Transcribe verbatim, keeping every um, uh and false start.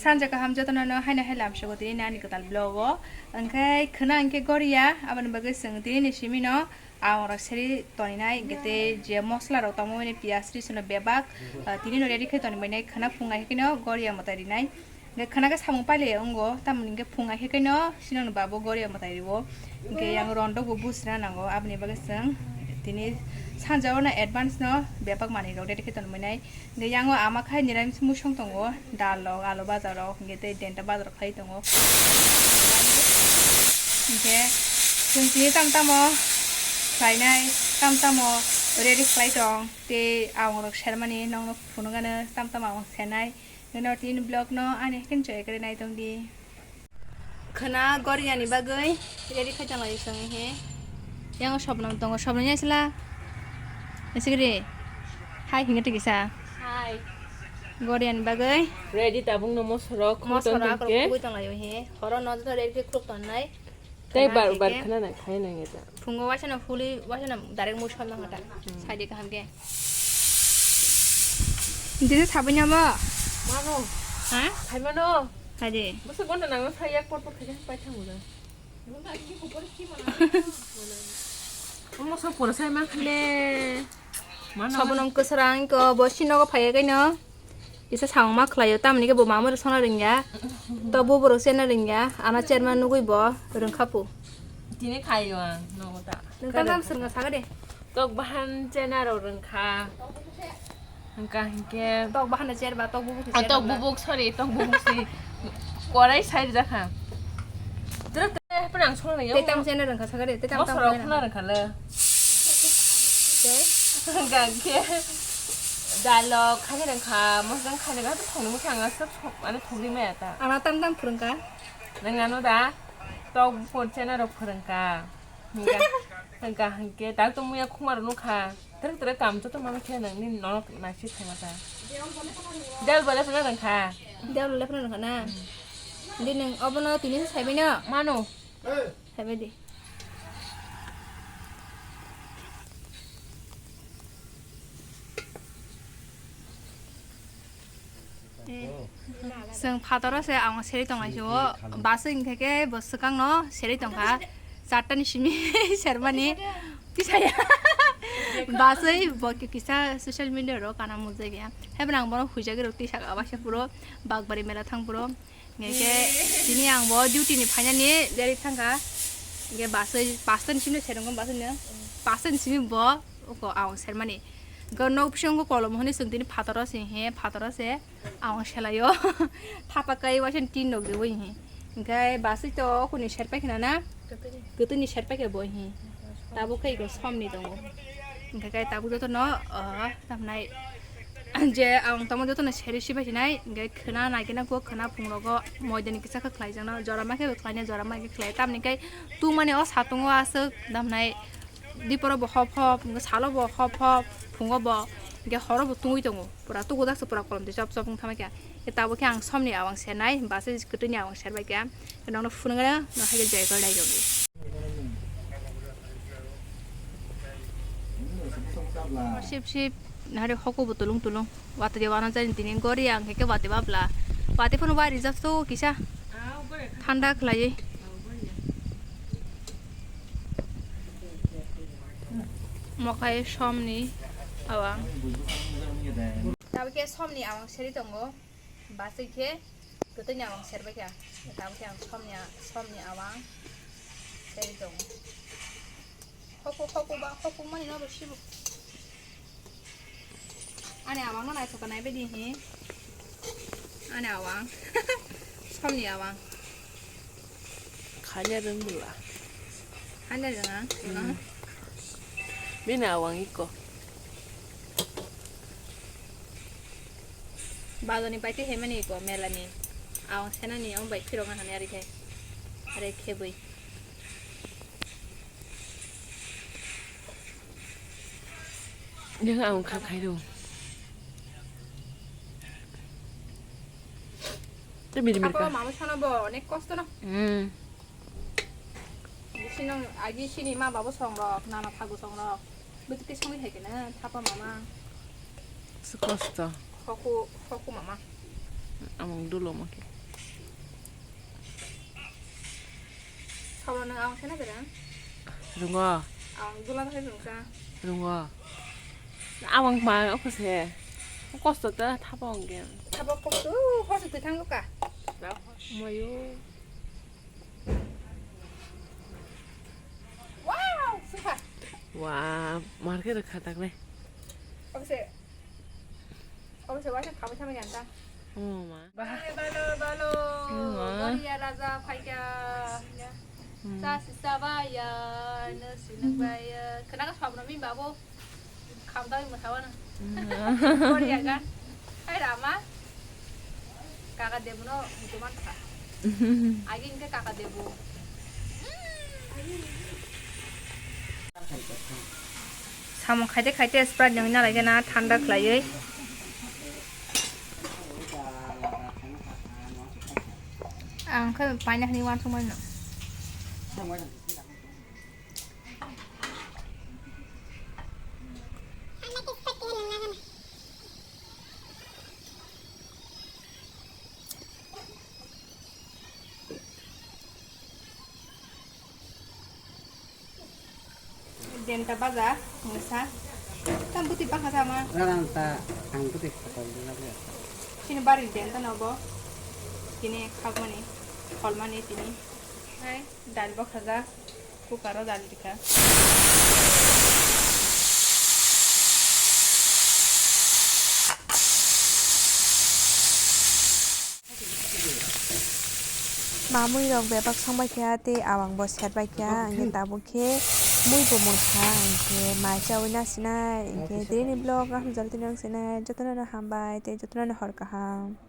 Sanja kaham jotono no haino hai lamsogo tini ani kwtal vlog o. Hwnkhe khwna hwnkhe goria, aboni bagwi chwng tini ni simi no ang rok seri toninai, hwnkhe tei je mosla rok tongmani piyaj risono bebak, ah, tini no ready khai toni bainai, khwna phung hai khe no goria mwtai rinai. Hwnkhe khwna khe samung pailai wngo, tamoni hwnkhe phung hai khe no sinong ni babo goria mwtai rio. Hwnkhe yang rondok bo busina nango, aboni bagwi chwng tini sanja o no advance no bebak manwi rok ready khai toni bainai. Hwnkhe yango ama khai niramis musong tongo, dal rok, alu bajar rok, hwnkhe tei denta bajar rok khai tongo. Hwnkhe chwng tini tam tamo khlainai, tam tamo ready khlai tong, tei ang rok sermani nokno phunukgano tam tamo ang senai. Hwnkhe no tini vlog no ani haikhe enjoy khe nai tong di. Khwna goria ni bagwi ready khai tong lai chwng he. Yang Sobnam tongo, Sobnam ya sila. Esigri. Hai hinga tiki sa. Hai. Goria ni bagwi. Ready tabung no mosoro khum Mosoro tong akrok ke. Khugwi tong lai he. Horo no joto ready khai khuluk tong nai. Tei bar bar khwna nai khai nang eta. Phungo waisa no phuli, waisa no direct mui sonna hata. Hmm. Saidi kaham ke. Dini sabanya ba? Mano. Ha? Khai mano. Saidi. Bwswk gonta nangno sa yak pot pot khaisa pai thango da. Omo sok pura sai ma khale. Mano. Sabonam kwsarang ko bo sinogo phaiya kaino. Kisa samung ma khlaio, tamoni khe bo mamui rok songna rwngya, tok bubu rok cherna rwngya, ano cherma nugui bo rwngkha pu. Tini khaio ang, nogo ta. Nwng tam tam swrwngna saga de. Tok bahan cherna rok rwngkha. Hwnkha hinkhe tok bahan cherba, tok bubu khe cherba. Tok bubuk, sorry, tok bubuk si. Korai sai rwjakha. Tere tere haphano ang songna rwngya. Tei tam cherna rwngkha saga de, tei tam tam. Mosoro khwna rwngkha le. Tei? Hwnkha hinkhe. Dalo khaina rwngkha, mosodang khaina rwngkha, thongni mokhe ang aswk ano thogri maya ta. Ano tam tam phwrwngkha. Nwng ano da tok buphor chena rok phwrwngkha. Hwnkha, hwnkha hinkhe tak tongmaya khuma rok nukha. Twrwk twrwk kam joto mano khe nwng nini nono naisik khaima ta. Del bole phano rwngkha. Del bole phano rwngkha na? Di nwng obono tini se saibai no? Mano. Saibai di. Chwng phataro se ang seri tong lai se o, bus wngkha khe bo swkang no seri tongkha, charta ni simi sermani tisaya. Bus wi bo kisa social media ro kana mujai ya, hebo nang bono huijagwi rok tisaka basa puro Bakbari mela thang puro. Hingke tini ang bo duty ni phainani ready thangkha. Hingke basai pasta ni simi serwng basai no. Pasta ni simi bo uko ang sermani. Go nok bisingo kolom hwnwi chwng tini phataro se he phataro se ang selaio. Thapa kai waisa tin nok de boi he. Hingke basai to kuni serpai khna na. Kwtwini serpai khe bo he. Tabuk khe iko somni tongo. Hingke kai tabuk joto no tamnai. Je ang tamo jotono seri sibai sinai, hingke khwna naikhe nangkuk, khwna phungrogo moidani kisa khe khlaijakno, jora ma khe bo khlainai, jora ma khe khlai, tamni khe tungmani o satungo aswk damnai, diporo bo hop hop, hingke salo bo hop hop, phungo bo, hingke horo bo tungwi tongo, pura tukudak se pura kolom de chop chop wng thangma khe, hingke tabuk khe ang somni awang sernai, basa kwtwini awang serbai khe, hingke nokno phunukgwino, no hai khe jai khe nai rwdi. Sip sip, nahari hoko bo tulung tulung. Watwi de wana jani tini gori ang khe watwi babla. Watwi phano wai rijak so kisa. Thanda khlaiwi. Mokhai somni awang. Tabuk khe somni awang seri tongo. Basai khe kwtwini awang serbai kha. Tabuk khe ang somni, somni awang seri tongo. Hoko, hoko ba, hoko mani no bo sibo. Ani awang no naithok nai bedi hi. Ani awang. Somni awang. Khaina rwng bwla. Khaina rwng ang. Hmm. Bini awang iko. Bazar ni paite hemani iko mela ni. Awang senani, ang bai phirok ang hani ari khai. Ari khebwi. Neng ang kha khai do. Te biri mir Apa ka. Mama sana bo, onek kosto na. Hmm. Bisinong agi sini ma babo songrok, nana phagu songrok. Betu te songwi hai kena, thapa mama. Su kosto. Hoku, hoku mama. Amung dulo mo khe. Sabo nang amung sena bera? Rungo. Amung dula thai rungsa. Rungo. Amung ma okose. Kosto ta thabo ongge. Thabo kosto, kosto twi thang ka. Mayo. Wow, super. Wah, market khatak le. Okose. Okose, waisa khamai khamai ganta. Oh, ma. Balo, balo, balo. Oh, ma. Boriya raja phaikha. Hmm. Sa sisa baya, no sinang baya. Khana ka swabno mi babo. Khamtoi mwsawano. Korea gan. Hai rama. Kaka Debu no mutuman kha. Agi ingke Kaka Debu. Samung khaite khaite Sprite nungna lagi na thanda khlaiwi. Ang khe paina hani wansukmano. Denta baja, ngasa. Tam buti bangkha sama. Rang ta, ang buti khotol dina le. Sini bari denta no bo. Tini khagmani, kholmani tini. Hai, dal bo khaja. Cooker o dal dikha. Mamui rok bebak songbai kha tei awang bo set bai kha, hwnkhe tabuk khe mui bo mui kha, hwnkhe mai chaui na sinai, hwnkhe tini vlog ang jora tini ang sinai, jotono no hambai tei jotono no hor kaham.